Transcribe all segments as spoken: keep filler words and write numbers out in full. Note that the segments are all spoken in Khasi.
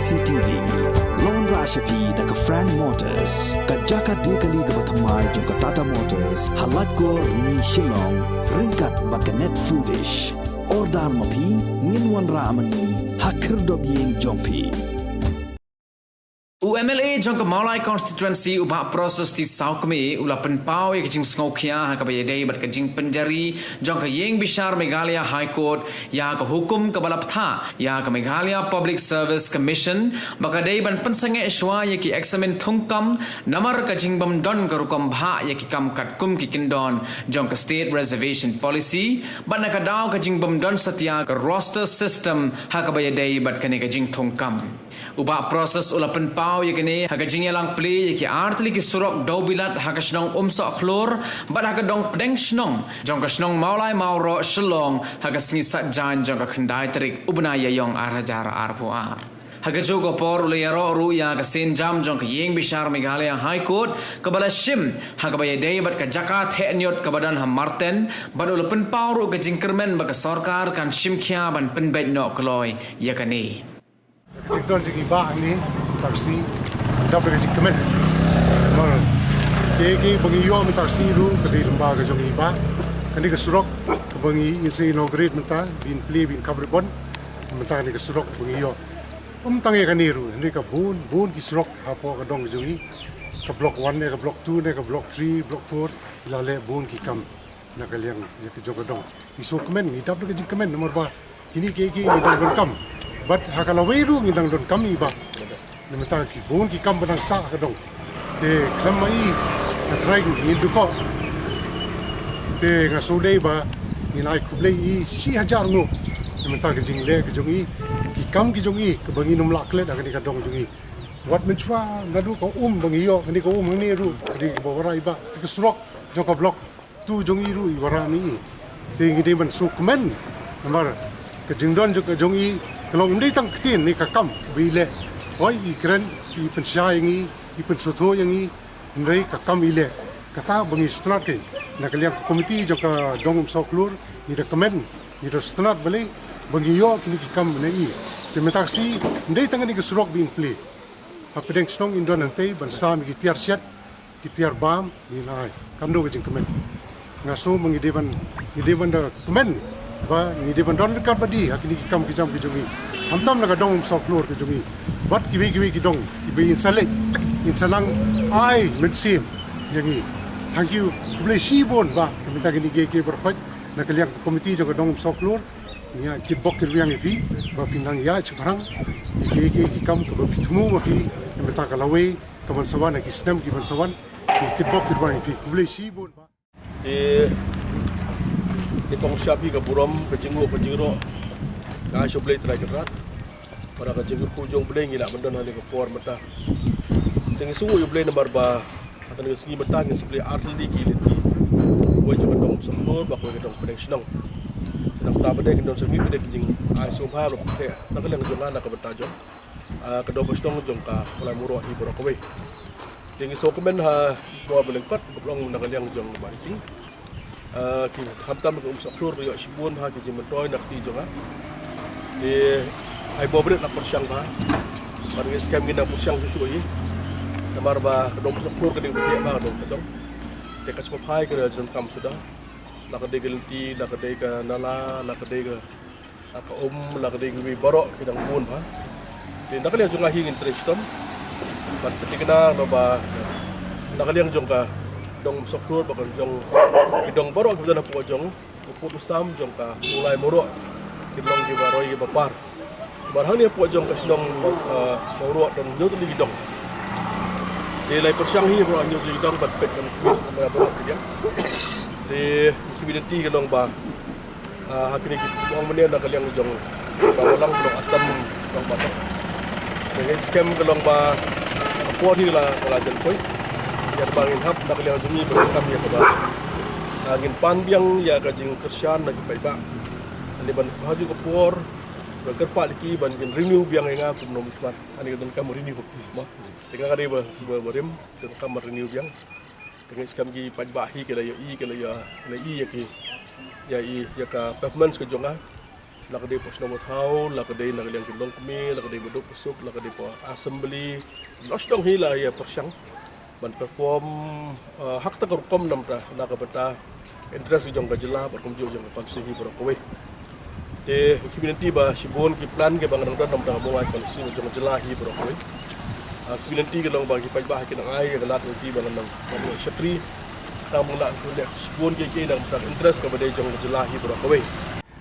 C T V. Long ra sha phi da ka Frank Motors, ka jaka de kali kaba thymmai jong ka Tata Motors, ha Laitkor, Rni, Shillong, ryngkat bad ka Net Foodish. Order ma phi, ngin wanrah ma ngi ha khyrdop ïing jong phi. U M L A jong ka Mawlai Constituency, u Bah Prasas T Sawkmie, u la pynpaw ïa ka jingsngewkhia ha kaba ïadei bad ka jingpynjari jong ka ïing bishar Meghalaya High Court ïa ka hukum kaba la pynthah ïa ka Meghalaya Public Service Commission ba ka dei ban pynsangeh shuwa ïa ki eksamin thungkam namar ka jingbym don ka rukom bhah ïa ki kam katkum ki kyndon jong ka State Reservation Policy, bad na ka daw ka jingbym don satia ka roster system ha kaba ïadei bad kane ka jingthungkam. U Bah Prasas u la pynpaw ïa kane ha ka jingïalang plie ïa ki artylli ki surok dewbilat ha ka shnong Umsohkhlur bad ha ka dong pdeng shnong jong ka shnong Mawlai Mawroh, Shillong, ha ka sngi Saitjaiñ jong ka khyndai tarik u bnai Ïaïong ar hajar arphew ar. Ha kajuh ka por u la ïaroh ruh ïa ka sienjam jong ka ïing bishar Meghalaya High Court kaba la shim ha kaba ïadei bad ka jaka theh ñiut kaba don ha Marten, bad u la pynpaw ruh ka jingkyrmen ba ka sorkar kan shim khia ban pynbeit noh kloi ïa kane. Ka jingdon jong i bah hangne, mynta ka sngi, dap da ka jingkmen. Namar kiei kiei ba ngi ïoh mynta ka sngi ruh ka dei lyngba ka jong i bah. Kane ka surok kaba ngi, ngin sa inaugurate mynta, ban plie, ban kap ribbon mynta, kane ka surok ba ngi ïoh. Ym tang ïa kane ruh, hynrei ka bun bun ki surok hapoh ka dong ka jong i, ka Block One ne ka Block Two ne ka Block Three, Block Four, i la leh bun ki kam na ka liang ïa ka jong ka dong. Ngi sngewkmen, ngi dap da ka jingkmen namar ba kine kiei kiei ngi dang donkam. Bad ha ka lawei ruh ngi dang donkam i bah. Namar ba ki bun ki kam ba dang sah ha ka dong. Te khlem ma i, nga trai ngin duh ko. Te nga sngewdei ba ngin ai khublei i shi hajar nguh namar ka jingleh ka jong i, ki kam ki jong i kaba ngin ym lah klet ha kane ka dong jong i. Wat mynshuwa naduh ka um ba ngi ïoh, kane ka um hangne ruh ka dei kaba wanrah i bah. Te ka surok jong ka Block Two jong i ruh i wanrah ma i. Te ngi dei ban sngewkmen namar ka jingdon jong ka jong i ka long ym dei tang ktien ne ka kam ba i leh. Hooid, i kren, i pynshai ïa ngi, i pynsngewthuh ïa ngi, hynrei ka kam i leh. Kata ba ngi sngewtynnat kein na ka liang ka komiti jong ka dong Umsohkhlur, ngi da kmen, ngi da sngewtynnat balei ba ngi ïoh kine ki kam na i. Te mynta ka sngi ym dei tang kane ka surok ba in plie. Hapdeng shnong in don hangtei ban sam ïa ki tiar shet, ki tiar bam, ngin ai. Kam dei ka jingkmen. Nga sngew ba ngi dei ban, ngi dei ban da kmen ba ngi dei ban don ryngkat bad i ha kine ki kam ki jam ki jong i. Khamtam na ka dong Umsohkhlur ka jong i, bad kiwei kiwei ki dong kiba in sa leit, in sa nang ai mynsiem ïa ngi. Thank you. Khublei shibun bah. Ka mynta kine kiei kiei baroh khoit na ka liang ka komiti jong ka dong Umsohkhlur, ngi ïa kitbok kitrwiang ïa phi ba phin nang ïaid shaphrang ïa kiei kiei ki kam kaba phi thmu ma phi na ka bynta ka lawei ka ban sa wan, ha ki snem ki ban sa wan. Ngi kitbok kitrwiang ïa phi. Khublei shibun. Te, te kong sha phi ka burom, ka jingnguh, ka jingïaroh. Nga ai sha U Blei Trai Kynrad. Para ka jingkyrkhu jong U Blei ngi lah ban don ha kane ka por mynta. Te ngi sngewnguh ïa U Blei namar ba ha kane ka sngi mynta ngin sa plie artylli ki lynti. Kawei jong ka dong Umsohkhlur bad kawei ka dong pdeng shnong. Te nangta pat de kin don sa mih pat de ki jingai sngewbha ruh pat de na ka liang jong nga na ka bynta jong, ah, ka dong ka shnong jong ka Mawlai Mawroh hi baroh kawei. Te ngi sngewkmen ha ka por ba lyngkot, kaba long na ka liang jong Bah Iping. Ah, ki khamtam ka Umsohkhlur ka ïoh shibun ha ki jingmyntoi na ka kti jong nga. Te ai bor ba rit la pyrshang bha. Bad ngi skhem ngin nang pyrshang shuh shuh hi. Namar ba ka dong Umsohkhlur ka dei kaba thiah bha ka dong ka dong. Te ka sngewbha ka jingdonkam suda. La ka dei ka lynti, la ka dei ka nala, la ka dei ka, la ka um, la ka dei kiwei baroh ki dang bun bha. Te na ka liang jong nga hi ngin trei shitom. Bad ka thikna na ba na ka liang jong ka dong Umsohkhlur bad ka jong ki dong baroh kiba don hapoh jong u pud u sam jong ka Mawlai Mawroh, ki long kiba roi kiba par. Namar hangne hapoh jong ka shnong, ah, Mawroh don hynñiew tylli ki dong. Te la pyrshang hi baroh hynñiew tylli ki dong bad peit ban khmih namar baroh ki liang. Te ki lynti ki long ba, ah, ha kine ki ong mynne na ka liang jong Bah Walang, Bah Astam, Bah Batok. Te ngi skhem ka long ba ka por hi la, la jan poi. Ïa ba ngin hap na ka liang jong ngi ba ngin kam ïa kaba, ah, ngin pan biang ïa ka jingkyrshan na ki paidbah. Ani ban ha ju ka por ba kyrpad ïa ki ban kin renew biang ïa nga kum u nongmihkhmat. Ani ka donkam renew ba, ma. Te nga ka dei ba, ba, ba rim, donkam renew biang. Te nga skhem ki paidbah hi ki la ïohi, ki la ïohi, ki la ïohi ïa ki, ïa i, ïa ka performance ka jong nga. La ka dei hapoh shnong ba thaw, la ka dei na ka liang ki longkmie, la ka dei ba duk ba suk, la ka dei hapoh assembly, la shnong hi la ïa pyrshang ban perform, eh, ha kata ka rukom namar na ka bynta interest jong ka jylla bad kumjuh jong ka constituency hi baroh kawei. Te ngi kyrmen ba shibun ki plan kiba ngi dang don namar ka Mawlai constituency jong ka jylla hi baroh kawei. Ah, kyrmen ka long ba ki paidbah ki nang ai ïa ka lad lynti ba ngan nang ban ïa shakri. Nang mynta ki leh shibun ki ki namar interest kaba dei jong ka jylla hi baroh kawei.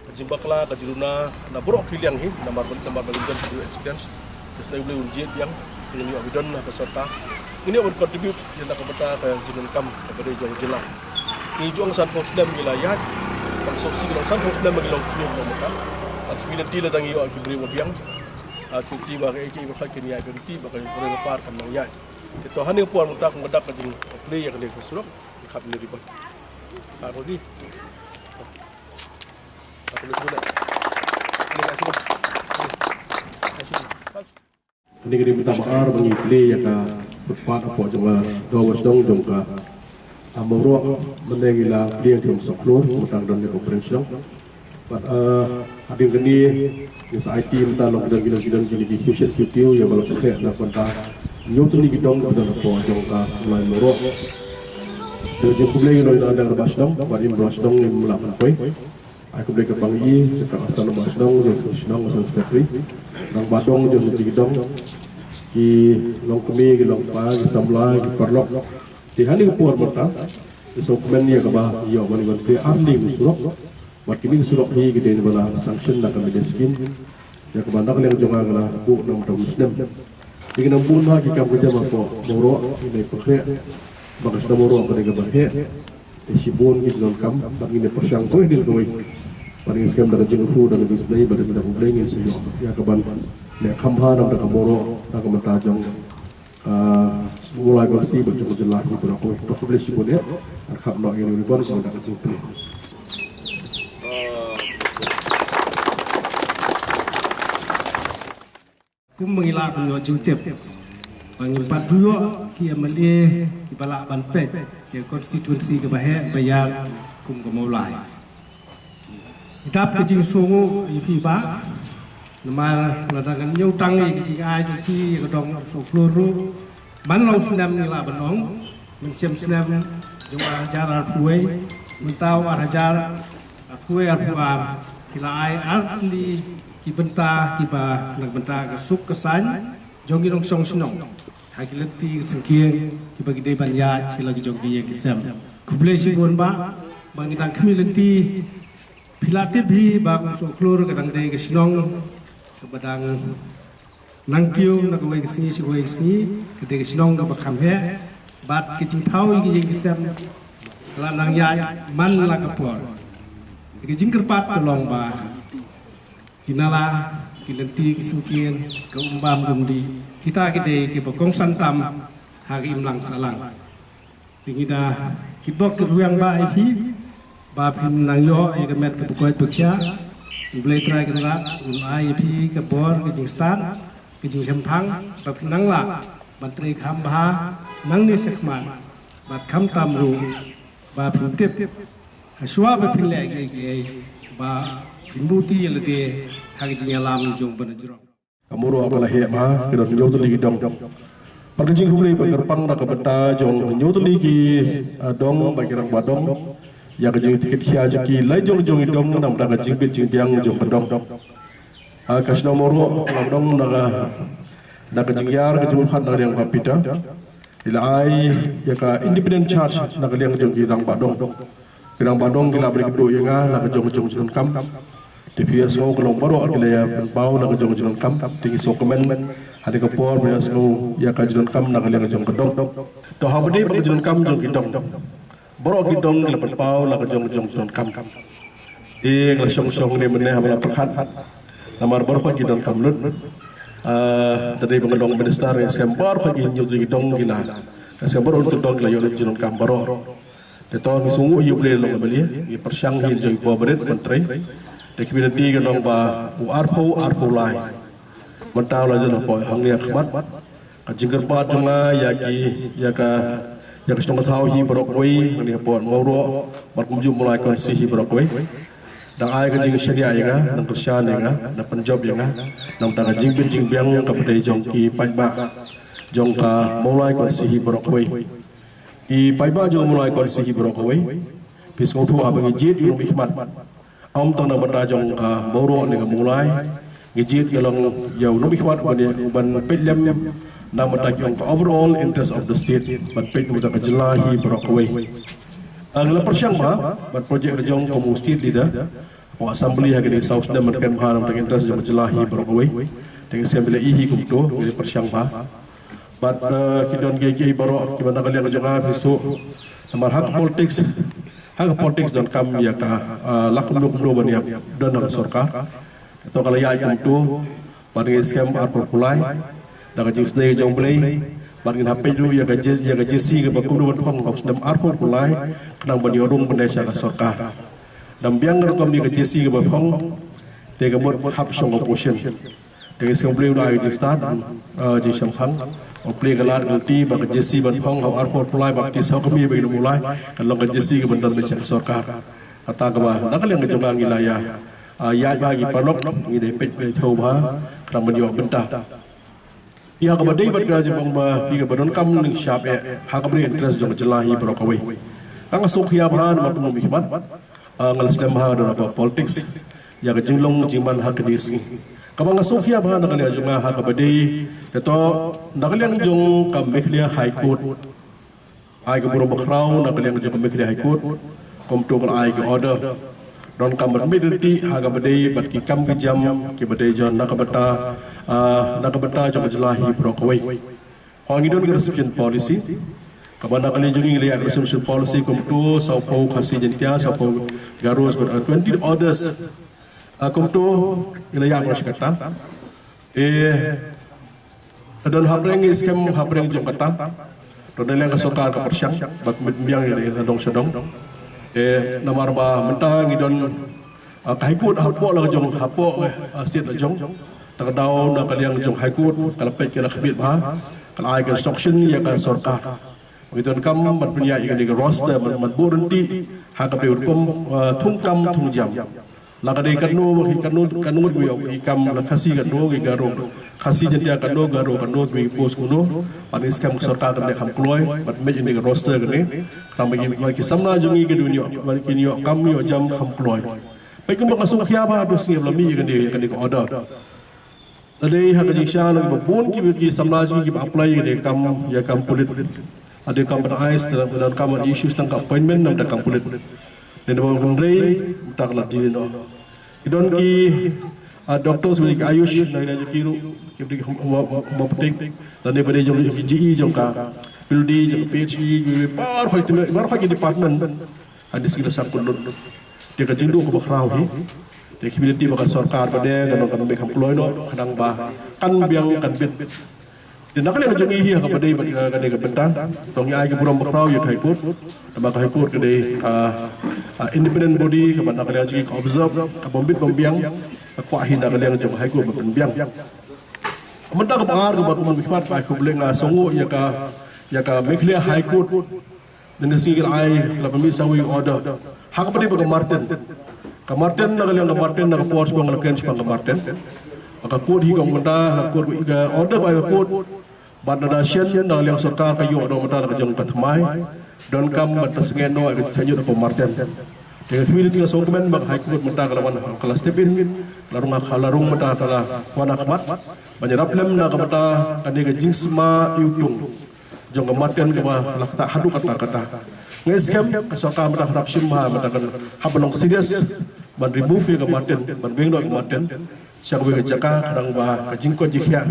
Ka jingbakla, ka jingruna na baroh ki liang hi, namar, namar ba ngin don ki experience. Te sngewbha un jied biang, ngin ïoh bidon na ka sorkar. Ngin ïoh ban contribute ïa na ka bynta ka jingdonkam kaba dei jong ka jylla. Ngi ju ong sanphew snem ngi la ïaid, bad sngewsih ngi long sanphew snem ngi long kmie long mata. Bad kmie lynti la dang ïoh ki briew ba biang. Ah, kmie lynti ba ka ïeit ba ka kin ïaid, kmie lynti ba ka briew ba par kan nang ïaid. Te to ha kane ka por mynta kum ka dak ka jingplie ïa kane ka surok, ngi khap ne ribbon. Ka rodi. Kane ka dei mynta ba ar ba ngi plie ïa ka footpath hapoh jong ka dong wa shnong jong ka, ah, Mawroh, mynne ngi la plie ïa ka Umsohkhlur, mynta ka don ïa ka Pyrshang. Bad, ah, hadien kane ngi sa aiti mynta long kidon kidon kidon kine ki hiu shet hiu tiew ïa ba la plie na ka bynta ñiew tylli ki dong ba don hapoh jong ka Mawlai Mawroh. Te jingkhublei ïa u Rangbah Shnong bad ïa u Rangbah Shnong ïa u Mawlai Pynpoi. Ai khublei kyrpang ïa i, jong ka shnong, jong ka shnong, jong ka secretary. Rangbah dong, jong ka dong. Ki longkmie, ki longpa, ki samla, ki paralok. Te ha kane ka por mynta, ngi sngewkmen ïa kaba ïoh ban ïoh plie ar tylli ki surok. Bad kine ki surok hi ki dei ba la sanction na ka MIDAS scheme. Ïa kaba na ka liang jong nga nga la buh na ka bynta u snem. Te ngi nang buh na ki kam ka jam hapoh Mawroh, ngi nang pynkhreh ba ka shnong Mawroh ka dei kaba heh. Te shibun ki jingdonkam bad ngin ïa pyrshang kawei hadien kawei. Bad ngi skhem da ka jingkyrkhu, da ka jingsnei bad da ka jingdap U Blei ngin sa ïoh ïa kaban leh kham bha na ka bynta ka Mawroh, na ka bynta jong, ah, Mawlai constituency bad jong ka jylla hi baroh kawei. To khublei shibun eh. Ngan khap noh ïa u ribbon kumba da ka jingplie. Kumba ngi lah ban ïoh jingtip ba ngim pat ju ïoh ki MLA kiba lah ban peit ïa ka constituency kaba heh ba ïar kum ka Mawlai. Ngi dap ka jingsngewnguh ïa phi Bah, namar lada ngan ñiew tang ïa ka jingai jong phi ïa ka dong Umsohkhlur ruh, man la u snem ngi lah ban ong, mynsiem snem jong ar hajar arphew wei, mynta u ar hajar arphew wei arphew ar, ki la ai ar tylli ki bynta kiba na ka bynta ka suk ka saiñ jong ki nongshong shnong ha ki lynti ki syngkien kiba ki dei ban ïaid sha la ki jong ki ïing ki sem. Khublei shibun Bah, ba ngi dang kyrmen lynti. Phi la tip hi ba Umsohkhlur ka dang dei ka shnong kaba dang nang kiew na kawei ka sngi sha kawei ka sngi, ka dei ka shnong kaba kham heh bad ka jingthaw ïa ki ïing ki sem la nang ïaid man la ka por. Ka jingkyrpad ka long ba ki nala, ki lynti ki syngkien, ka um bam ka um dih, kita ki dei kiba kongsan tam ha ka imlang sahlang. Te ngi da kitbok kitrwiang Bah ïa phi ba phin nang ïoh ïa ka met kaba koit ba khiah. U Blei Trai Kynrad un ai ïa phi ka bor, ka jingstad, ka jingshemphang ba phin nang lah ban trei kham bha nangne shakhmat bad khamtam ruh ba phin tip hashwa ba phin leh kiei kiei ba phin buh ïa lade ha ka jingïalam jong u ba na jrong. Ka Mawroh ka la heh ma, ka don hynñiew tylli ki dong. Bad ka jingkhublei ba kyrpang na ka bynta jong hynñiew tylli ki, ah, dong bad ki rangbah dong. Ïa ka jingtip khia jong ki la jong jong ki dong namar ka jingbit jingbiang jong ka dong. Ah, ka shnong Mawroh ka la dong na ka, na ka jingïar ka jingmut khat na ka liang Bah Peter. Ngi la ai ïa ka independent charge na ka liang jong ki rangbah dong. Ki rangbah dong ki la bri kynduh ïa nga na ka jong ka jingdonkam. Te phi ïa sngew ka long baroh ki la ïa pynpaw na ka jong ka jingdonkam. Te ngi sngewkmen ha kane ka por ba ïa sngew ïa ka jingdonkam na ka liang jong ka dong. To haba dei ba ka jingdonkam jong ki dong, baroh ki dong ki la pynpaw na ka jong ka jingdonkam. Te nga la shong shong ne mynne haba la pyrkhat. Namar baroh ki donkam lut. Ah, te dei ba nga long minister, nga shem baroh ki hynñiew tylli ki dong ki la, nga shem baroh ki dong ki la ïoh lut jingdonkam baroh. Te to ngi sngewnguh ïa U Blei long MLA, ngi pyrshang hi jong i bor barit ban trei. Te kyrmen lynti ka long ba u arphew arphew lai mynta u la jan hapoh hangne ha khmat. Ka jingkyrpad jong nga ïa ki, ïa ka, ïa ka shnong ka thaw hi baroh kawei, hangne hapoh Mawroh bad kumjuh Mawlai constituency hi baroh kawei. Dang ai ka jingshaniah ïa nga, dang kyrshan ïa nga, dang pynjop ïa nga na ka bynta ka jingbit jingbiang kaba dei jong ki paidbah jong ka Mawlai Constituency hi baroh kawei. Ki paidbah jong ka Mawlai Constituency hi baroh kawei, phi sngewthuh haba ngi jied ïa u nongmihkhmat, ym tang na ka bynta jong ka Mawroh ne ka Mawlai, ngi jied ka long ïa u nongmihkhmat uban ïa, uban peit lem na ka bynta jong ka overall interest of the state, ban peit na ka bynta ka jylla hi baroh kawei. Ah, ngi la pyrshang bha bad project la jong kum u state leader, u assembly ha kine ki saw snem ban kren bha na ka bynta ka interest jong ka jylla hi baroh kawei. Te ngi sngewbha ïa hi kumto, ngi la pyrshang bha. Bad, eh, ki don kiei kiei baroh kiba na ka liang jong nga, phi sngewthuh. Namar ha ka politics, ha ka politics donkam ïa ka, eh, lad kumno kumno ban ïa don ha ka sorkar. To ka la ïaid kumto, bad ngi skhem arphew phew lai da ka jingsnei jong U Blei, bad ngin hap peit ruh ïa ka J-, ïa ka J C kaba kumno ban phong ha u snem arphew phew lai, khnang ban ïoh rung ban ïaid sha ka sorkar. Dang biang ruh kum ïa ka J C kaba phong, te ka mut hap shong opposition. Te ngi skhem U Blei un ai ka jingstad, eh, jingshemphang. U Blei ka lad ka lynti ba ka J C ban phong ha u arphew phew lai, ba ka ti saw kmie ba ngin ym u lai, kan long ka J C kaban don beit sha ka sorkar. Kata kaba na ka liang ka jong nga ngi la ïa, ah, ïaid bha ki paralok, ngi dei peit bha, thew bha, khnang ban ïoh bynta. Ïa kaba dei bad ka jingpang ba, ïa kaba donkam ngi shap eh ha kaba dei interest jong ka jylla hi baroh kawei. Ka nga sngewkhia bha namar kum u nongmihkhmat, ah, nga la slem bha don ha politics, ïa ka jinglong jingman ha kine ki sngi. Kaba nga sngewkhia bha na ka liang jong nga ha kaba dei, ïa to na ka liang jong ka Meghalaya High Court. Ai ka burom bakhraw na ka liang jong ka Meghalaya High Court, kumto ka la ai ka order. Donkam ban mih lynti ha kaba dei bad ki kam ki jam kiba dei jong na ka bynta, ah, na ka bynta jong ka jylla hi baroh kawei. Hooid ngi don ka reservation policy. Kaba na ka liang jong ngi la ïa ka reservation policy kumto, sawphew Khasi Jaintia, sawphew Garo, bad, ah, twenty others. Ah, kumto ngi la ïa ka reservation kata. Eh, Te don hapdeng ngi skhem hapdeng jong kata. Don na liang ka sorkar ka pyrshang, bad mih biang ïa na dong sha dong. Te namar ba mynta ngi don, ah, ka High Court hapoh la jong, hapoh, eh, ah, state la jong. Ta ka daw na ka liang jong High Court, ka la peit ka la khmih bha, ka la ai ka instruction ïa ka sorkar. Ngi donkam ban pynïaid ïa kane ka roster, ban, ban buh lynti, ha kaba dei rukom, ah, thung kam thung jam. La ka dei katno, katno, katno ngut ki kam la Khasi katno, ki Garo. Khasi Jaintia katno, Garo katno, ki post katno. Bad ngi skhem ka sorkar kan leh kham kloi, bad mih ïa kane ka roster kane. Khnang ba ki, ba ki samla jong ngi ki dei ban ïoh, ba kin ïoh kam ïoh jam kham kloi. Peit kumba nga sngewkhia bha haduh sngi ba la mih ïa kane, ïa kane ka order. Lada dei ha ka jingshisha, lada ba bun ki, ki samla jong ngi kiba apply ïa ka kam, ïa ka kam pulit. Lada ka kam ban ai, lada ka kam ban issue tang ka appointment namar ka kam pulit. Lada ba hynrei, mynta ka la delay noh. Ki don ki, ah, doctors ba dei ki AYUSH, na ka liang jong ki ruh, kiba dei ki hom-, hom-, homeopathic. Lada ba dei jong ki G E jong ka, P L D jong ka, P H E, ki baroh ki, baroh ki department. Hadien ki la sah kut lut. Te ka jingduh kaba khraw hi. Te ki lynti ba ka sorkar ba dei, kan long kan beh kham kloi noh, khnang ba kan biang kan bit. Te na ka liang jong ngi hi ha kaba dei bad ka, ka dei ka bynta. To ngi ai ka burom ba khraw ïa ka High Court. Namar ka High Court ka dei ka, ah, independent body kaba na ka liang jong ngi ka observe, ka bym bit bym biang, ka kwah hi na ka liang jong ka High Court ban pynbiang. Mynta kaba ar kaba kum u nongmihkhmat ba khublei nga sngew ïa ka, ïa ka Meghalaya High Court. Dang ka sngi ka la ai, la pynmih sa wei order. Ha kaba dei bad ka Martin. Ka Martin na ka liang ka Martin na ka por shaphang ka la kren shaphang ka Martin. Ba ka court hi ka ong mynta, ka court ka order ba ai ka court. Bad lada shen na ka liang sorkar ka ïoh order mynta na ka jong ka thymmai. Donkam ban pynsngew noh ïa ka jingthait ñiut hapoh Martin. Te ka khmih lynti nga sngewkmen ba ka High Court mynta ka la wan, ka la step in, ka la rung ha, ka la rung mynta ka la wan ha khmat. Ban ïarap lem na ka bynta kane ka jingsma iwtung jong ka Martin kaba la ktah haduh katta katta. Nga skhem ka sorkar mynta ka hap shim bha mynta kan hap ban long serious ban remove ïa ka Martin, ban weng noh ïa ka Martin sha kawei ka jaka khnang ba ka jingkoit jingkhiah.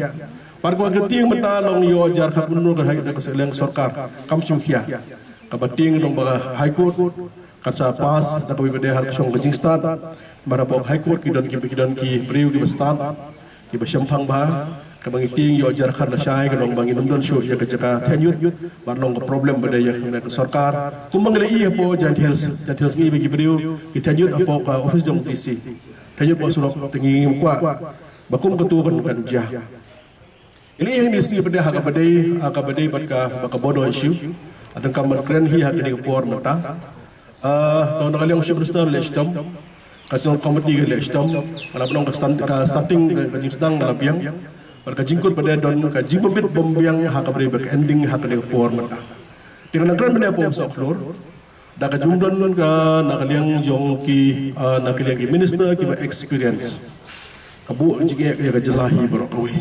Bad kaba ka tieng mynta long ïoh jar khatmut ka high, da ka liang sorkar kam shim khia. Kaba tieng long ba ka High Court kan sa pass da kawei ba dei ha ka shong ka jingstad. Namar hapoh High Court ki don ki, ki don ki briew kiba stad, kiba shemphang bha. Kaba ngi tieng ïoh jar khat lashai ka long ba ngin ym don shuh ïa ka jaka thait ñiut, bad long ka problem ba dei ïa ka sorkar. Kumba ngi la ïohi hapoh Jaintia Hills, Jaintia Hills ngi ba ki briew ki thait ñiut hapoh ka office jong D C, thait ñiut hapoh surok, te ngi ngim kwah ba kum katu kan, kan jia. Ngi la ïohi hangne sngi ba dei ha kaba dei, ha kaba dei bad ka, bad ka border issue. Hadien kam ban kren hi ha kane ka por mynta. Ah, to na ka liang Chief Minister leh shitom. ka shnong committee ka leh shitom, ka la ban ong ka stand, ka starting, ka, ka jingsdang ka la biang, bad ka jingkut pat de don ka jingbym bit bym biang ha kaba dei ba ka ending ha kane ka por mynta. Te nga la kren mynne hapoh Sohkhlur, da ka jingdon ka na ka liang jong ki, ah, na ka liang ki minister kiba experience. Ka buh jingeh ïa ka jylla hi baroh kawei.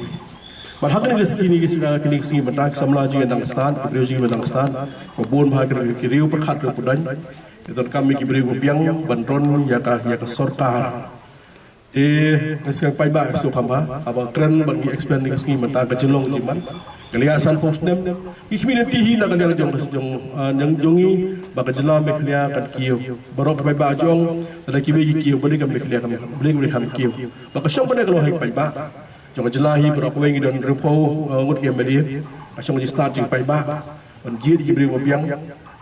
Bad ha kine ki sngi, kine ki sngi, kine ki sngi mynta ki samla jong ngi dang stad, ki briew jong ngi dang stad. Ba bun bha ki, ki riew pyrkhat riew pyrdoh. Ki donkam ïa ki briew ba biang ban run ïa ka, ïa ka sorkar. Te nga sngewbha paidbah sngewbha kham bha, haba kren bad ngi explain kine ki sngi mynta ka jinglong jingman. Ka la ïa sanphew snem, ki community hi na ka liang jong, jong, ah, jong, jong ngi, ba ka jylla Meghalaya kan kiew. Baroh ki paidbah jong, lada kiwei ki kiew, balei ka Meghalaya kam, balei ka Meghalaya kam kiew. Ba ka shong pat de ka long ha ki paidbah jong ka jylla hi baroh kawei ngi don hynriewphew, ah, ngut ki M L A. Ka shong ka jingstad jong ki paidbah ban jied ïa ki briew ba biang,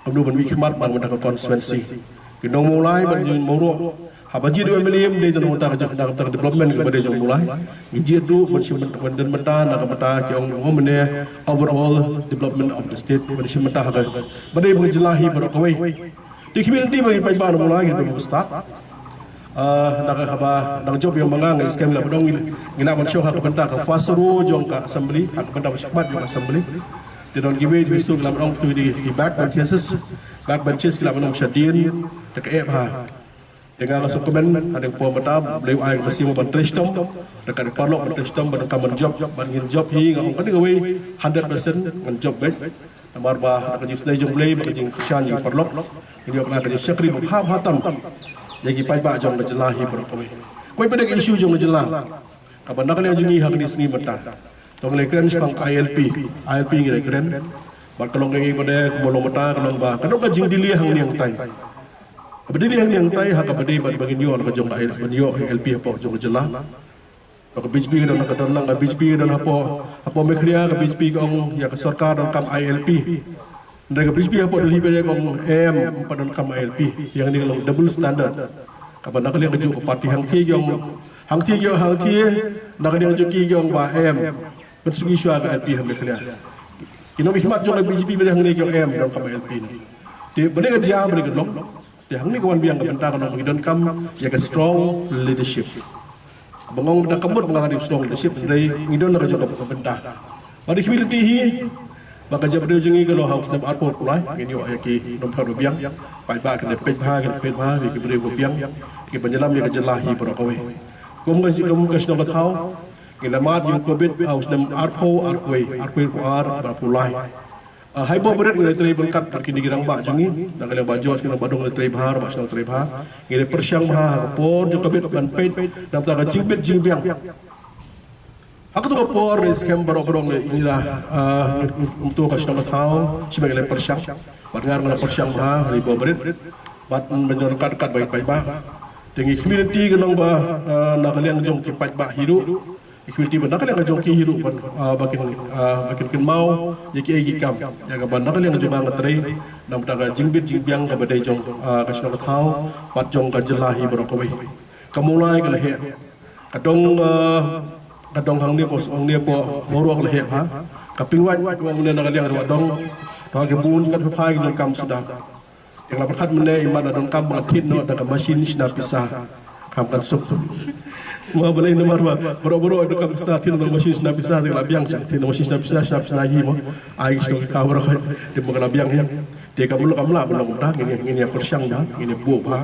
kumno ban mihkhmat na ka bynta ka constituency. Ki nong Mawlai bad ngi Mawroh, haba jied u M L A ym dei tang na ka bynta ka, na ka bynta ka development kaba dei jong Mawlai. Ngi jied ruh ban shim, ban don bynta na ka bynta ki ong, ong mynne overall development of the state, ban shim bynta ha ka, ba dei ba ka jylla hi baroh kawei. Te ki community ba ngi paidbah na Mawlai ngi don ba stad. Ah, na ka haba, na ka jop ïa ma nga ngi skem la ba dong ngi, ngi la ban shong ha ka bynta ka first row jong ka assembly, ha ka bynta ba shakhmat jong ka assembly. Te don kiwei kiwei suk la ban ong tu di ki back benches, back benches ki la ban ong shadien, te ka eh bha. Te nga nga sngewkmen hadien por mynta, Blei u ai ka mynsiem ban trei shitom, te ka dei paralok ban trei shitom, ban kam ban jop, ban ngin jop hi nga ong kane kawei hundred percent ngan jop beit. Namar ba da ka jingsnei jong Blei bad ka jingkyrshan jong ki paralok, ngin ïoh ka jingshakri ba bha bha tam ïa ki paidbah jong ka jylla hi baroh kawei. Kawei pat de ka issue jong ka jylla kaba na ka liang jong ngi ha kine ki sngi mynta. To ngi la kren shaphang I L P, I L P ngi la kren. Bad ka long kaei pat de kumba long mynta ka long ba ka don ka jingdili hangne hangtai. Kaba dili hangne hangtai ha kaba dei bad ba ngin ïoh na ka jong ka I L P, ban ïoh I L P hapoh jong ka jylla. Ka B J P ka don, ka don lang, ka B J P ka don hapoh, hapoh Meghalaya ka B J P ka ong ïa ka sorkar donkam I L P. Hynrei ka B J P hapoh Delhi pat ka ong em, ym pat donkam I L P. Ïa kane ka long double standard. Kaba na ka liang kajuh ka party hangthie ki ong, hangthie ki ong, hangthie, na ka liang kajuh ki ong ba em. Pynsngew shuwa ka I L P ha Meghalaya. Ki nongmihkhmat jong ka B J P pat hangne ki ong em, donkam I L P. Te balei ka jia, balei ka long. Te hangne ka wan biang ka bynta ka long ngi donkam ïa ka strong leadership. Ba nga ong da ka mut ba nga ong strong leadership, hynrei ngi don la ka jong ka bynta. Bad ki community hi, ba ka jaitbynriew jong ngi ka long ha u snem arphew arphew lai, ngin ïoh ïa ki nongmihkhmat ba biang. Paidbah kin peit bha, kin peit bha ïa ki briew ba biang, ki ban ïalam ïa ka jylla hi baroh kawei. Kum ka, kum ka shnong ka thaw, ngin la mad ïa u covid ha u snem arphew arphew, arphew arphew ar, arphew lai. Ah, ha i bor ba rit ngi la trei bynkat bad kine ki rangbah jong ngi, na ka liang Bah George, kine Bah Dong ngi la trei bha, Bah Shnong trei bha. Ngi la pyrshang bha ha ka por jong ka covid ban peit na ka bynta ka jingbit jingbiang. Ha kato ka por ngi skhem baroh baroh ngi la, ah, kumto ka shnong ka thaw, shim ngi la pyrshang. Bad nga ruh nga la pyrshang bha ha i bor ba rit. Bad ban ïoh ryngkat ryngkat bad ki paidbah. Te ngi community ka long ba, ah, na ka liang jong ki paidbah hi ruh. Ki community ba na ka liang ka jong ki hi ruh ban, ah, ba kin, ah, ba kin kynmaw ïa kiei ki kam. Ïa kaba na ka liang ka jong nga nga trei na ka bynta ka jingbit jingbiang kaba dei jong, ah, ka shnong ka thaw bad jong ka jylla hi baroh kawei. Ka Mawlai ka la heh. Ka dong, ah, ka dong hangne hapoh, hangne hapoh Mawroh ka la heh bha. Ka Pingwait ka ong ne na ka liang ruh ka dong. Dong ki bun ka phai ki donkam suda. Ïa nga la pyrkhat mynne imat la donkam ba nga thied noh da ka machine shna pisa. Kam kan suk. Nga balei namar ba baroh baroh donkam pisa, thied noh da ka machine shna pisa, te la biang sha, thied noh machine shna pisa, shna pisa hi mo. Ai ki shnong ki thaw baroh. Te mo ka la biang hi. Te kam lah, kam lah ban long kumta, ngin ïa, ngin ïa pyrshang bha, ngin ïa buh bha.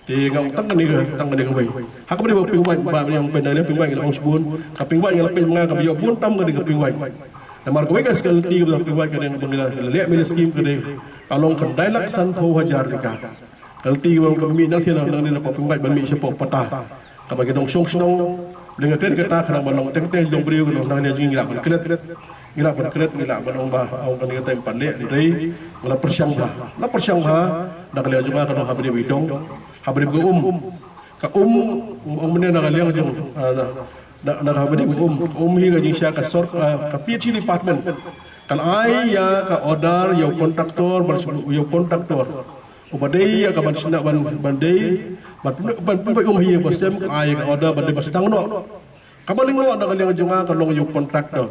Te nga ong tang kane ka, tang kane kawei. Ha kaba dei ba Pingwait ba ïa ong pynda ne Pingwait ngi la ong shibun. Ka Pingwait ngi la pyn ma nga kaba ïoh bun tam ka dei ka Pingwait. Namar kawei ka skalti kaba dei Pingwait ka dei ba ngi la leh mini skim ka dei ka long khyndai lak sanphew hajar tyngka. Ka lynti kaba mih na thied na nang ne na Pingwait ban mih shapoh pata. Kaba ki nongshong shnong, leng ka kren kata khnang ba long teng teng jong briew ka long nang ne jong ngi la ban klet. Ngi la ban klet, ngi la ban ong ba ong kane ka time pat leh, hynrei ngi la pyrshang bha. La pyrshang bha, na ka liang jong nga ka long ha bri ba i dong, ha bri ba ka um. Ka um, ong mynne na ka liang jong, ah, na, na, na ka bri ba ka um. Ka um hi ka jingshah ka sor, ah, ka P H E department. Kan ai ïa ka order ïa u contractor, ban ïa u contractor. Uba dei ïa ka ban shna ban, ban dei, ban pyn, ban pynpait um ha ïing ba stem, kan ai ïa ka order ban dei ban sdang noh. Kaba lyngkot na ka liang jong nga ka long ïa u contractor.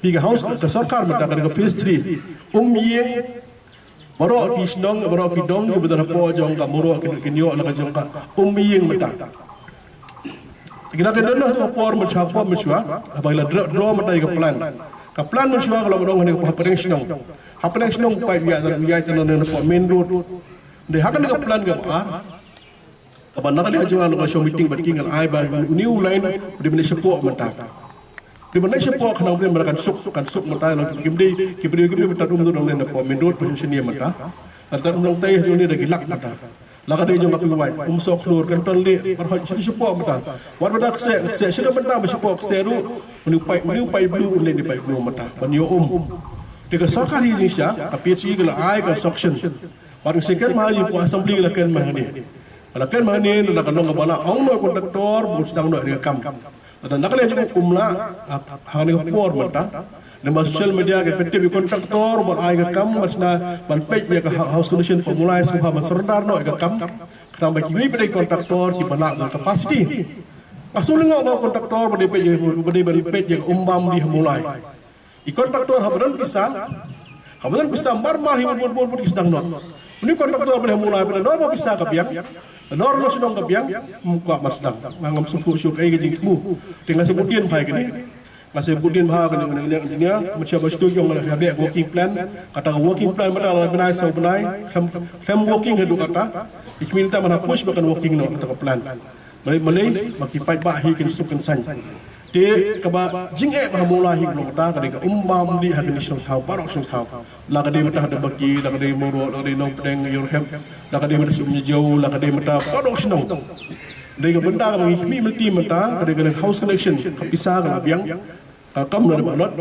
Phi ka house ka sorkar mynta ka dei ka phase three. Um ïing Baroh ki shnong, baroh ki dong, ki ba don hapoh jong ka Mawroh, ki, ki ïoh la ka jong ka Umïing mynta. Ki la ka don ha por mynshwa, por mynshwa, haba ki la draw, draw mynta ïa ka plan. Ka plan mynshwa ka la ong hangne ha pdeng shnong. Ha pdeng shnong pa ïa, ïa, ïa, ïa, hapoh main road. Dei ha kane ka plan kaba ar. Kaba na ka liang jong nga la ka shong meeting bad ki, ngan ai ba une u line u dei ban leit shapoh mynta. U dei ban leit shapoh khnang ba kan suk, kan suk mynta, la kim dei, ki briew kim dei mynta dum dum ne na poh main road, pa shane mynta. Mynta um long tai jong ne da ki lak mynta. La ka dei jong ka Pingwait, Umsohkhlur, Kyntonleh, Barhoj, shane shapoh mynta. Wat ba da kse, kse, shane mynta ba shapoh kse ruh, une u pai, une u pai blue, une u pai blue mynta. Ban ïoh um. Te ka sorkar hi jingshisha, ka P H E ka la ai ka sanction. Bad ka sengkren ma ha ïa ka assembly ka la kren ma hangne. Ka la kren ma hangne, la ka long kaba la ong noh ïa u kontraktor ba un sdang noh ïa ka kam. Lada na ka liang jong u um lah, ha, ha kane ka por mynta. Lem bad social media ka pyntip ïa u kontraktor ban ai ka kam, ban shna, ban peit ïa ka hou-, house condition, ba Mawlai sngewbha ban surrender noh ïa ka kam. Khnang ba kiwei pat de ki kontraktor kiba lah ban capacity. Ka shu lyngngoh ba u kontraktor ba dei peit ïa, ba dei ban peit ïa ka um bam dih ha Mawlai. I kontraktor haba don pisa, haba don pisa mar mar hi bud bud bud ki sdang noh. Une u kontraktor ba dei ha Mawlai ba dei nor ba pisa ka biang, nor la shnong ka biang, um kwah ban sdang. Nga ngam sngewthuh shuh kaei ka jingthmu. Te nga sa bud dien bha ïa kane. Nga sa bud dien bha ïa kane, kane, kane, kane, mynshwa ba shu ïoh nga la ka working plan. Kata ka working plan mynta la bnai saw bnai, khlem, khlem working haduh katta. I khmih mynta man ha push ba kan working noh kata ka plan. Malei, malei, ba ki paidbah hi kin suk kin saiñ. Te kaba jingeh ba ha Mawlai hi ka long kata ka dei ka um bam dih ha kine ki shnong thaw, baroh shnong thaw. La ka dei mynta ha Debbarkih, la ka dei Mawroh, la ka dei Nongpdeng, Yorhep, la ka dei mynta Umjynjew, la ka dei mynta baroh shnong. Dei ka bynta kaba ngi khmih mynta mynta, ka dei ka house connection, ka pisa ka la biang. Ka kam la dep allot,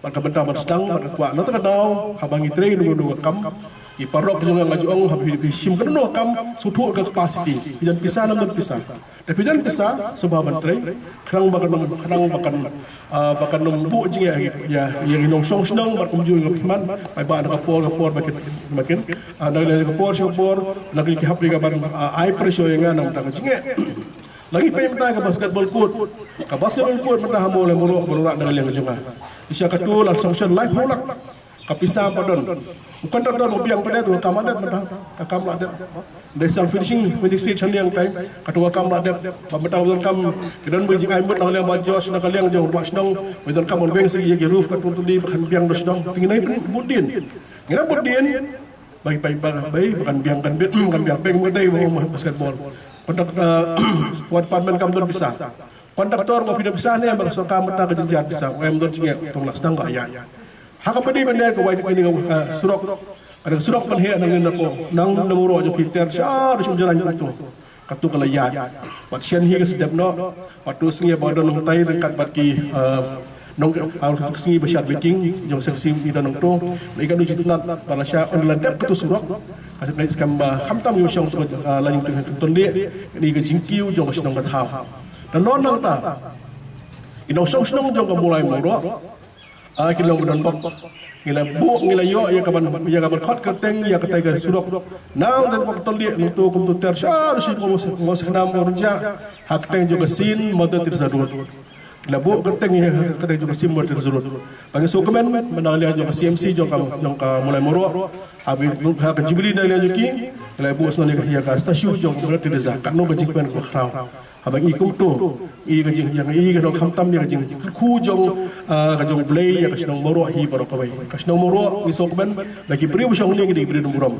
bad ka bynta ban sdang, bad ka kwah na kata ka daw, haba ngi trei kano kano ka kam, i paralok jong nga nga ju ong, haba phi, phi shim kano kano ka kam, sngewthuh ka capacity, phi don pisa ne ym don pisa. Te phi don pisa, sngewbha ban trei, khnang ba kan ym, khnang ba kan, ah, ba kan ym buh jingeh ïa, ïa, ïa ki nongshong shnong, bad kumjuh ïa nga phi man, paidbah na ka por, ka por, ba kin, ba kin, ah, na ka por, sha ka por, na ka ki hap ïa ka ban, ah, ai pressure ïa nga na ka bynta ka jingeh. La ngi peit mynta ka basketball court. Ka basketball court mynta ha Mawlai Mawroh ba la rah na ka liang jong nga. Shisha katu la sanction laiphew lak. Ka pisa ym pat don. U kontraktor ba biang pat de, katu ka kam la dep mynta. Ka kam la dep. Dei sa finishing, finishing stage hangne hangtai. Katu ka kam la dep. Ba mynta ba donkam, ki don ba jingai mut na ka liang ba Josh na ka liang jong ba shnong. Ba donkam ban biang sha ki roof katu tu di ba kan biang da shnong. Te ngi nai pynbud dien. Ngi nai bud dien. Ba, ba, ba, ba, ba kan biang, kan biang, kan biang peng mynta ba basketball. Kontrak, eh, wat department kam don pisa. Kontraktor ko phi don pisa ne ba ka sorkar mynta ka jynjar pisa. Em don jingeh tang la sdang ka ïaid. Ha kaba dei ban leh ka wai kane ka surok. Ka dei ka surok pynheh nang ne na ko. Nang na Mawroh jong phi ter sha da shim jalan kumtu. Katu ka la ïaid. Bad shen hi ka sdep noh. Bad tu sngi ba don nongtai ryngkat bad ki, eh, nong, ah, tu sngi ba shad ba king, jong sa sngi ba don nongto. Lai ka du jingtnat ba la shah, ynda la dep katu surok. Ka dei skhem ba khamtam ïa u shong tu, eh, la ïing tu Kyntonleh. Kane ka jingkiew jong ka shnong ka thaw. Te nalor nangta, i nongshong shnong jong ka Mawlai Mawroh. Ah, ki long ba don bok. Ngi la buh, ngi la ïoh ïa ka ban, ïa ka ban khot kyrteng ïa katai ka surok. Nang don bok Kyntonleh nangto kumto ter sha ruh shi bok Mawsakhnam Mawrynjah. Ha kyrteng jong ka Saint Mother Teresa Road. Ngi la buh kyrteng ïa ka kyrteng jong ka Saint Mother Teresa Road. Ba ngi sngewkmen, mynta na ka liang jong ka C M C jong ka, jong ka Mawlai Mawroh. Ha ka, ha ka Jubilee na ka liang jong ki, ngi la buh sngewbha ïa ka, ïa ka statue jong ka Mother Teresa. Katno ka jingkmen kaba khraw. Haba ngi kumto, ngi ka jing, ïa ngi ka jong khamtam ïa ka jingkyrkhu jong, ah, ka jong Blei ïa ka shnong Mawroh hi baroh kawei. Ka shnong Mawroh ngi sngewkmen, ba ki briew ba shong hangne ki dei ki briew dong burom.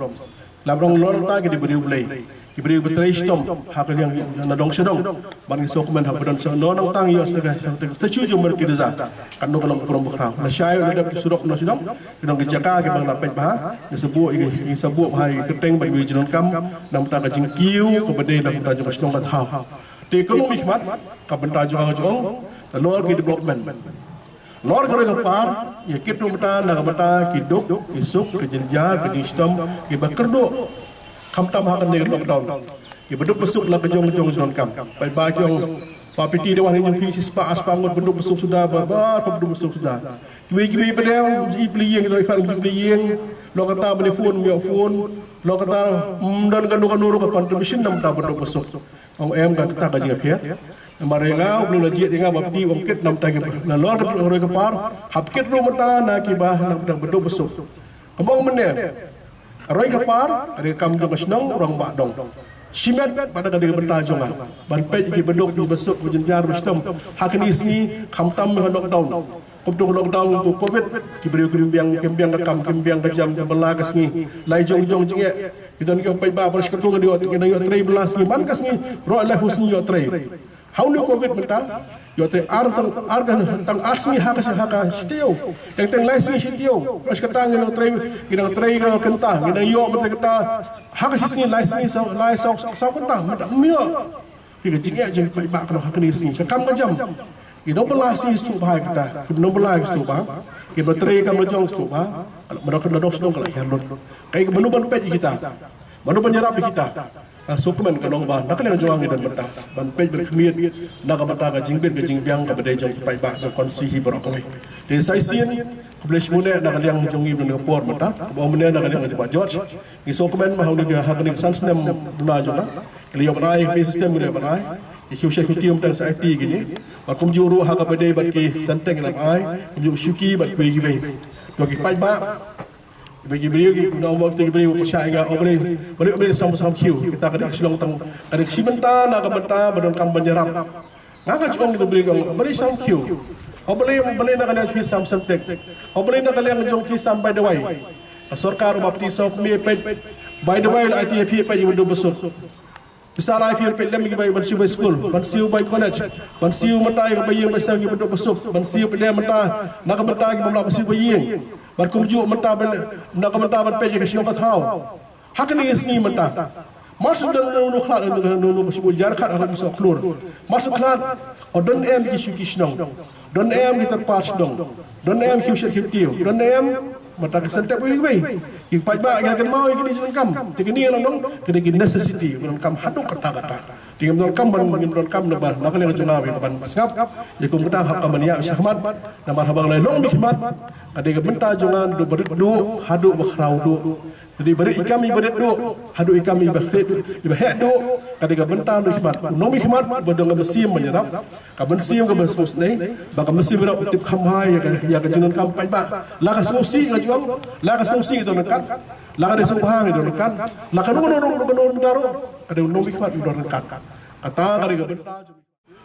Lada ym long nangta ki dei ki briew Blei. Ki briew ba trei shitom, ha ka liang na dong sha dong. Bad ngi sngewkmen haba don sha nangta ngi ïoh sha ka, sha ka statue jong Mother Teresa. Katno ka long burom ba khraw. Lashai la dep ki surok na sha dong. Ki don ki jaka kiba la peit bha. Ngi sa buh, ngi sa buh bha ïa ki kyrteng bad kiwei ki jingdonkam. Na ka bynta ka jingkiew kaba dei na ka bynta jong ka shnong ka thaw. Te kumno mih khmat, ka bynta jong nga jong, nalor ki development. Nalor ka roi ka par, ïa kit ruh mynta, na ka bynta ki duk, ki suk, ka jynjar, ka jingshitom, kiba kyrduh. Khamtam ha kane ka lockdown. Kiba duk ba suk la ka jong ka jong jong kam. Paidbah jong, ba phi te da wan hi jong phi shispah, arspah ngut ba duk ba suk suda, ba, ba, ba duk ba suk suda. Kiwei kiwei ba dei, i pli ïing, i pli ïing, lo kata ba ne phone, ïoh phone, lo kata, mm, don kano kano ruh ka contribution na ka bynta ba duk ba suk. Ong em ka kata ka jingpher. Namar ïa nga, u Blei u la jied ïa nga ba phi ong kit na ka bynta kiba, nalor ka roi ka par, hap kit ruh mynta na kiba, na ka bynta ba duk ba suk. Kumba ong mynne. Ka roi ka par ka dei ka kam jong ka shnong rangbah dong. Shimet pat ka dei ka bynta jong nga ban peit ïa ki baduk, ki basuk, ba jynjar ba shitom ha kine ki sngi, khamtam ha lockdown. Kumto ka lockdown, kumto ka covid, ki briew kim biang, kim biang ka kam, kim biang ka jam, kim bylla ka sngi. Lai jong jong jingeh. Ki don ki ong paidbah baroh shi kynta ngi ïoh, ngi ïoh trei bylla sngi, man ka sngi baroh lai hynriew sngi ïoh trei. Ha une u covid mynta ïoh trei ar tang ar ka, tang ar sngi ha ka, ha ka shi taïew. Teng teng lai sngi shi taïew. Baroh shi kynta ngi nang trei, ngi nang trei ka kynta, ngi nang ïoh mynta kynta ha ka shi sngi, lai sngi saw, lai saw, saw kynta mynta ym ïoh. Phi, ka jingeh jong ki paidbah ka long ha kine ki sngi, ka kam ka jam. Ki nongbylla sngi sngewthuh bha ïa kata, ki nongbylla ki sngewthuh bha, ki ba trei kam la jong sngewthuh bha. Mano ka dong shnong ka la hiar lut. Kaei, mano ban peit ïa kita, mano ban ïarap ïa kita? Ka sngewkmen ka long ba na ka liang jong nga ngi don bynta ban peit ban khmih na ka bynta ka jingbit ka jingbiang kaba dei jong ki paidbah jong ka constituency hi baroh kawei. Te sa shisien khublei shibun eh na ka liang jong ngi ba don ka por mynta, kaba ong mynne na ka liang jong Bah George. Ngi sngewkmen ba ha kane ka, ha kane ka san snem duna jong nga, ngi la ïoh ban ai ka pay system, ngi la ïoh ban ai. Ki shu shet ki tiom tang sa ai ti kine. Bad kumjuh ruh ha kaba dei bad ki Senteng ngi la ai, kumjuh shuki bad kiwei kiwei. To ki paidbah, kiba ki briew ki nong bad ki briew pyrshah ïa nga, oh, balei, balei, balei sam sam kiew. Kita ka dei ka shnong tang, ka dei ka shi bynta na ka bynta ba donkam ban ïarap. Nga nga ju ong ïa ki briew ki ong, balei sam kiew? Oh, balei, balei na ka liang phi sam Senteng? Oh, balei na ka liang jong phi sam Bai Dawai? Ka sorkar ba pynti sawphew peit Bai Dawai, la ai ti ïa phi peit ïa ki baduk basuk. Pisa la ai phi peit lem ïa ki bai ban siew bai skul, ban siew bai college, ban siew mynta ïa ki bai ïing bai sem ki baduk basuk, ban siew peit lem mynta na ka bynta ki bym lah ban siew bai ïing. Bad kumjuh mynta ban, na ka bynta ban peit ïa ka shnong ka thaw. Ha kine ki sngi mynta, mar shu don uno uno khlad, uno uno uno ka shu jar khlad ha ka bsok khlur. Mar shu khlad, oh, don em ki shu ki shnong, don em ki tyrpad shnong, don em ki u shet ki u tiew, don em mynta ka Senteng wei wei. Ki paidbah ki la kynmaw ïa kine ki donkam. Te kine ki la long, kine ki necessity, ki donkam haduh katta katta. Te ngim donkam ban, ngim donkam na ba na ka liang jong nga wei ka ban sngap. Ïa kum kata hap ka ban ïa shakhmat. Namar haba nga la long mihkhmat, ka dei ka bynta jong nga naduh barit duh haduh bakhraw duh. Ka dei barit i kam i barit duh haduh i kam i ba heh duh, i ba heh duh. Ka dei ka bynta mihkhmat, u nongmihkhmat ba don ka mynsiem ban ïarap, ka mynsiem kaba sngewsynei, ba ka mynsiem ïarap u tip kham bha ïa ka, ïa ka jingdonkam paidbah. La ka sngewsih nga ju ong, la ka sngewsih ka don ryngkat, la ka dei sngewbha ka don ryngkat, la ka ruh ka don ryngkat, ka dei u nongmihkhmat u don ryngkat. Kata ka dei ka bynta.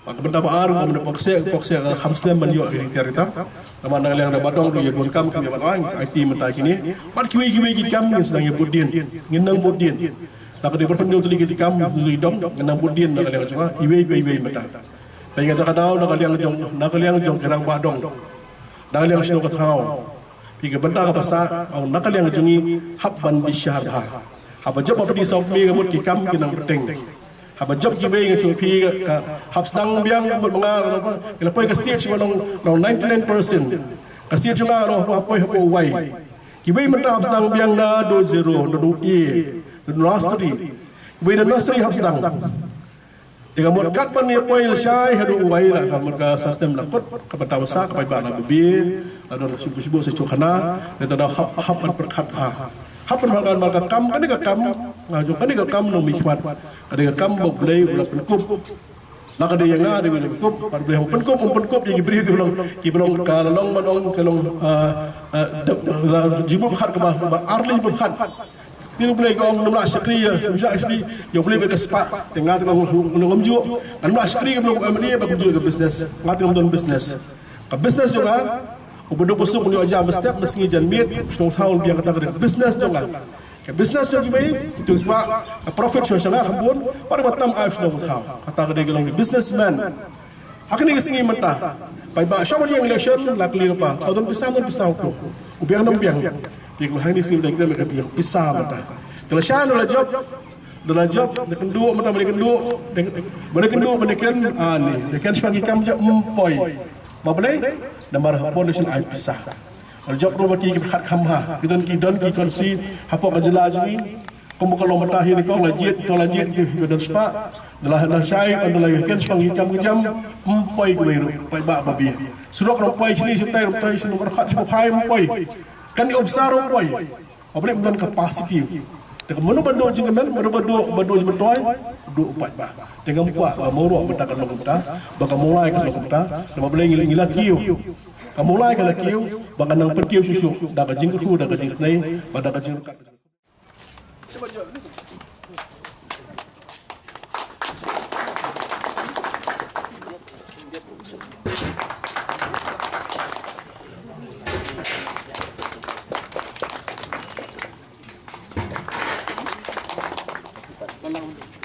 Bad ka bynta ba ar, ka bynta pok seh, pok seh ka kham slem ban ïoh ïa ki tiar ki tar. Namar na ka liang da ba dong ruh ïa bun kam ki ïa ban ai, ai ti mynta kine. Bad kiwei kiwei ki kam ngin sa nang ïa bud dien, ngin nang bud dien. Na ka dei ba pyndonkam tylli ki kam, tylli dong, ngin nang bud dien na ka liang jong nga iwei pa iwei mynta. Peit kata ka daw na ka liang jong, na ka liang jong ki rangbah dong, na ka liang shnong ka thaw. Phi, ka bynta kaba sah, ong na ka liang jong ngi hap ban bishar bha. Haba jop ba phi di sawphew ka mut ki kam ki nang bteng. Haba jop kiwei nga shu phi ka hap sdang biang ka mut ma nga, ka la poi ka stage ba long, long ninety nine percent. Ka stage jong nga long hap poi hapoh wai. Kiwei mynta hap sdang biang naduh zero, naduh A, naduh nursery. Kiwei na nursery hap sdang. Te ka mut kat ban ïa poi lashai haduh wai la ka mut ka system la kut, ka bynta ba sah ka paidbah la biang, la don shibun shibun sa shuh khana, nangta da hap, hap ban pyrkhat bha. Hap ban pyrkhat bha ka kam, kane ka kam, nga jong kane ka kam nongmihkhmat. Kane ka kam ba U Blei u la pynkup. La ka dei ïa nga dei u la pynkup, bad U Blei u pynkup, um pynkup ïa ki briew ki ba long, ki ba long ka la long ban ong ka long, ah, ah, dep, la jingmut khat kaba, ba arli mut khat. Te U Blei ka ong ngam lah shakri ïa, ngam lah shakri ïa U Blei bad ka spah. Te nga te nga ong ngam ju, ngam lah shakri ka Blei, ngam ju ka business. Nga te ngam don business. Ka business jong nga, u baduk basuk un ïoh jam step, ba sngi jan miet, shnong thaw un biang, kata ka dei ka business jong nga. Ka business jong kiwei, kitu kiba, ka profit shuwa sha nga kham bun, bad ba tam ai shnong thaw. Kata ka dei ka long businessman. Ha kine ki sngi mynta, paidbah sha ban ïeng election, la kylli lypa, oh, don pisa, don pisa, to. U biang, don biang. Te ha kine ki sngi mynta, kren ka biang pisa mynta. Te lashai nda la jop, nda la jop, nda kynduh mynta, ba nda kynduh, ba nda kynduh, ba nda kren, ah, ni, nda kren shaphang ki kam jong, ym poi. Balei? Namar hapoh election ai pisa. Nda la jop ruh ba ki, ki pyrkhat kham bha. Ki don, ki don ki constituency hapoh ka jylla jong ngi. Kum ka long mynta hi, ni kong la jied, to la jied ki ba don spah. Da la, la shai, da la ïa kren shaphang ki kam ki jam, ym poi kiwei ruh, paidbah ba biang. Surok ruh ym poi, shini shiptai ruh ym poi, shini ruh khat shiphew phai ym poi. Kane ka officer ruh ym poi. Balei? Ym don capacity. Te ka mano ba duh jingkmen, mano ba duh, ba duh jingmyntoi, duh u paidbah. Te ngam kwah ba ka mawruh mynta ka long kumta, ba ka Mawlai ka long kumta, namar balei ngi, ngi la kiew. Ka Mawlai ka la kiew ba ka nang pynkiew shuh shuh da ka jingkyrkhu, da ka jingsnei, bad da ka jingryngkat. nang